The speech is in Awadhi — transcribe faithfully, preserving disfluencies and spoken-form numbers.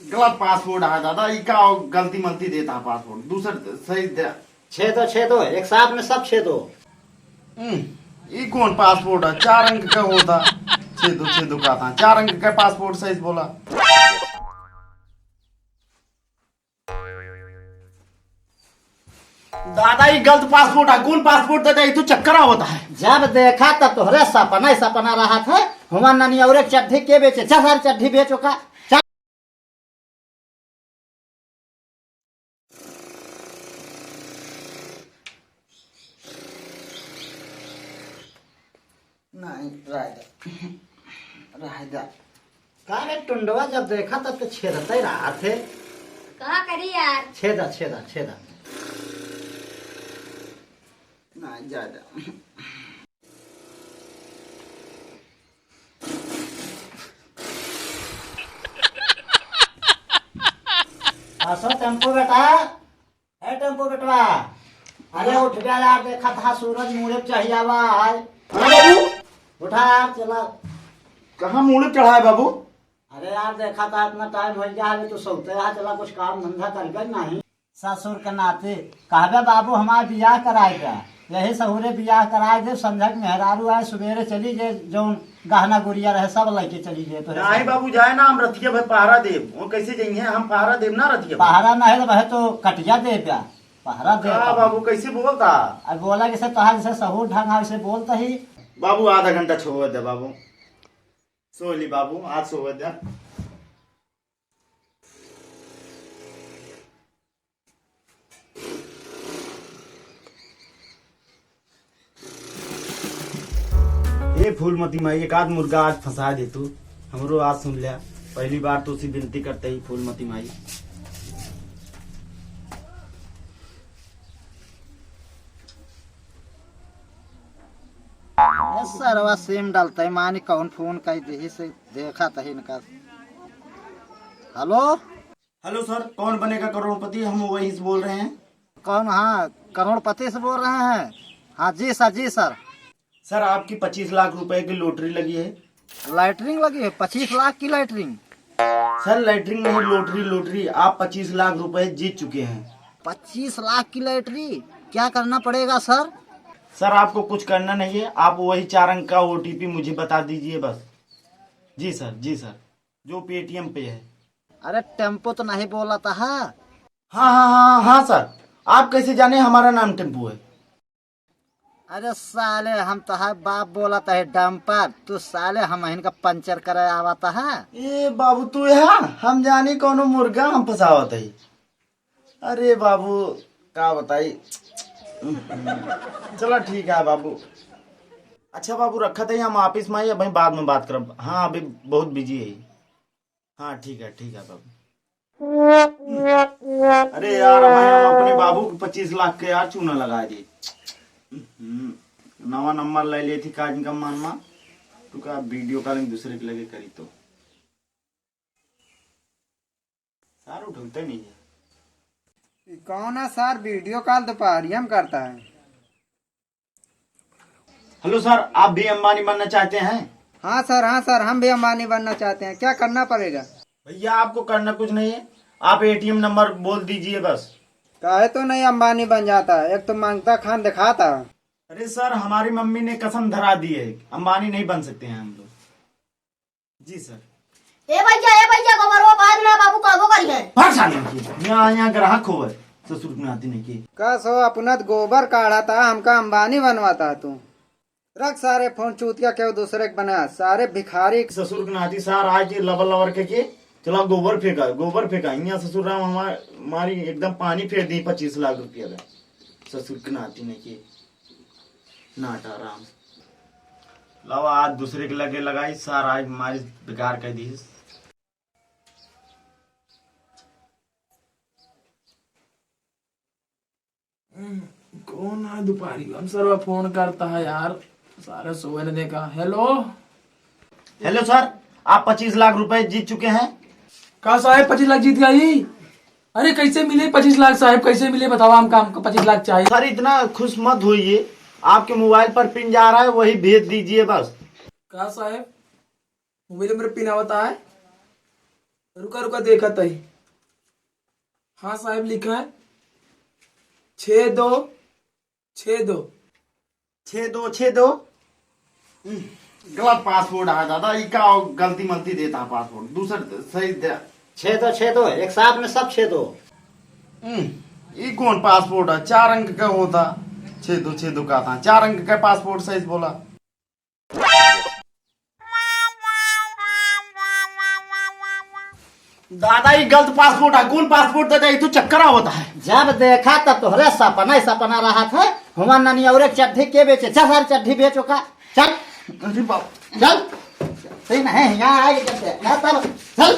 गलत पासवर्ड है दादा, ई का गलती मलती देता है पासवर्ड, दूसर सही दे। छेदो, छेदो, एक साथ में सब छेदो। हम्म, ई कौन पासवर्ड है? चार अंक का होता। छेदो, छेदो का था, चार अंक का पासवर्ड सही से बोला। दादा, ई गलत पासपोर्ट है। कौन पासपोर्ट दादा? ई तो चक्कर आवत है। जब देखा तब तोहरे सपना ही सपना रहत है। हुआ ननी और एक चड्ढी के बेचे, चल सारी चड्ढी बेच ओका। चल। नहीं, रह जा। रह जा। का रे टुंडवा, जब देखा तब तो छेदते रहत है। का करी यार? छेदा, छेदा, छेदा। नहीं, जा, जा। हंसो टेम्पो बेटा। ए टेम्पो बेटवा, अरे उठ गया यार, देखा था सूरज मुड़े चढ़ियावा है। हाँ बाबू। उठा यार, चला। कहाँ मुड़े चढ़ा है बाबू? अरे यार, देखा था इतना टाइम हो गया है, तू सोते रहा, चला कुछ काम धंधा कर गए नहीं। ससुर के नाती कहबे बाबू हमार बियाह कराए का, यही सहूरे बियाह कराए दे, संझक मेहरारू आए, सुबेरे चली जे, जौन गहना गुड़िया रहे सब लेके चली जे। तो नहीं बाबू, जाए ना, हम रतिया भर पहरा देब। वो कैसे जइहे? हम पहरा देब ना रतिया भर। पहरा नहीं तो वह तो कटिया दे प्या। पहरा दे का तो। बाबू, कैसे बोलता? अब बोला कि सर, तोहार जैसे सहूर ढंग है, वैसे बोलता ही। बाबू, आधा घंटा छोड़ दे बाबू। सो ली बाबू, आज सो दे। ए फूलमती माई, एक आध मुर्गा आज फंसा दे तू, हमरो आज सुन लिया। पहली बार तो उसी विनती करते ही फूलमती माई। ए सरवा सिम डालते मानी कौन फोन कर दे से देखा तही इनका। हेलो। हेलो सर, कौन बनेगा करोड़पति? हम वहीं से बोल रहे हैं। कौन? हाँ, करोड़पति से बोल रहे हैं। हाँ जी सर, जी सर। सर, आपकी पच्चीस लाख रुपए की लॉटरी लगी है। लैटरिन लगी है? पच्चीस लाख की लैटरिन? सर, लैटरिन नहीं, लॉटरी, लॉटरी। आप पच्चीस लाख रुपए जीत चुके हैं। पच्चीस लाख की लॉटरी? क्या करना पड़ेगा सर? सर, आपको कुछ करना नहीं है, आप वही चार अंक का ओटीपी मुझे बता दीजिए बस। जी सर, जी सर, जो पेटीएम पे है। अरे टेम्पो तो नहीं बोला था? हाँ, हाँ, हाँ, हाँ सर, आप कैसे जाने हमारा नाम टेम्पो है? अरे साले, हम तोहार बाप बोलत है डंपर, तू साले हमहिन का पंचर करे आवत है। ए बाबू, तू यहाँ, हम जानी कौनो मुर्गा हम फंसावत है। अरे बाबू, का बताई। चला ठीक है बाबू। अच्छा बाबू, रखत है, हम ऑफिस में ही, अभी बाद में बात करब। हाँ, अभी बहुत बिजी है। हाँ, ठीक है, ठीक है बाबू। अरे यार, भाई, हम अपने बाबू के पच्चीस लाख के यार चूना लगा दी। हम्म, नवा नंबर ले लेती काज का मानमा। तू का वीडियो कॉलिंग दूसरे के लगे करी तो। सार उठौते नहीं है। ई कौन है सार, वीडियो कॉल दोपहरिया में करता है? हेलो सर, आप भी अंबानी बनना चाहते हैं? हाँ सर, हाँ सर, हम भी अंबानी बनना चाहते हैं। क्या करना पड़ेगा? भैया, आपको करना कुछ नहीं है, आप एटीएम नंबर बोल दीजिए बस। काहे तो नहीं अंबानी बन जाता है, एक तो मांगता खान दिखाता। अरे सर, हमारी मम्मी ने कसम धरा दी है, अंबानी नहीं बन सकते हैं हम लोग। जी सर। ए भैया, ए भैया, गोबरवा बाद में बाबू कहबो करी है। भाग साले की। यहाँ, यहाँ ग्राहक हो है, ससुर के नाती नहीं की। का सो अपना त गोबर काढ़ा था, हमका अंबानी बनवाता तू। रख सारे फोन, चूतिया के दूसरे के बना, सारे भिखारी। ससुर के नाती सार आए के लबर लबर के, के चला गोबर फेंका, गोबर फेंका। यहाँ ससुर राम हमार, हमारी एकदम पानी फेर दी पच्चीस लाख रुपया का। ससुर के नाती नहीं की। नाटा राम। लावा आज दूसरे के लगे लगाई, सार आज मारी बेकार कर दी। कौन है दोपहरी? हम सरवा फोन करता है यार, सारे सोए ने देखा। हेलो। हेलो सर, आप पच्चीस लाख रुपए जीत चुके हैं। का साहेब, पच्चीस लाख जीत गई? अरे कैसे मिले पच्चीस लाख साहेब, कैसे मिले बतावा, हमका, हमका पच्चीस लाख चाहिए। सर, इतना खुश मत होइए, आपके मोबाइल पर पिन जा रहा है, वही भेज दीजिए बस। का साहेब, मोबाइल में पिन आवता है? रुका, रुका, देखत ही। हाँ साहब, लिखा है छः दो छः दो। छः दो छः दो। हम्म, गलत पासपोर्ट है दादा, ई का गलती मलती देता है पासपोर्ट, दूसर सही दे। छः दो छः दो, एक साथ में सब छः दो। हम्म, ई कौन पासपोर्ट है? चार अंक का होता, छः दो छः दो का था, चार अंक का पासपोर्ट सही बोला। दादा, ई गलत पासपोर्ट है, कौन पासपोर्ट दे दे, ई तो चक्कर आवता है। जब देखा तब तोहरे सपना ही सपना रहत है। हुआ ननी और एक चड्ढी के बेचे, चल सारी चड्ढी बेच ओका, चल। अरे बाप। चल। सही नहीं, यहाँ आए जब देखा तब, चल।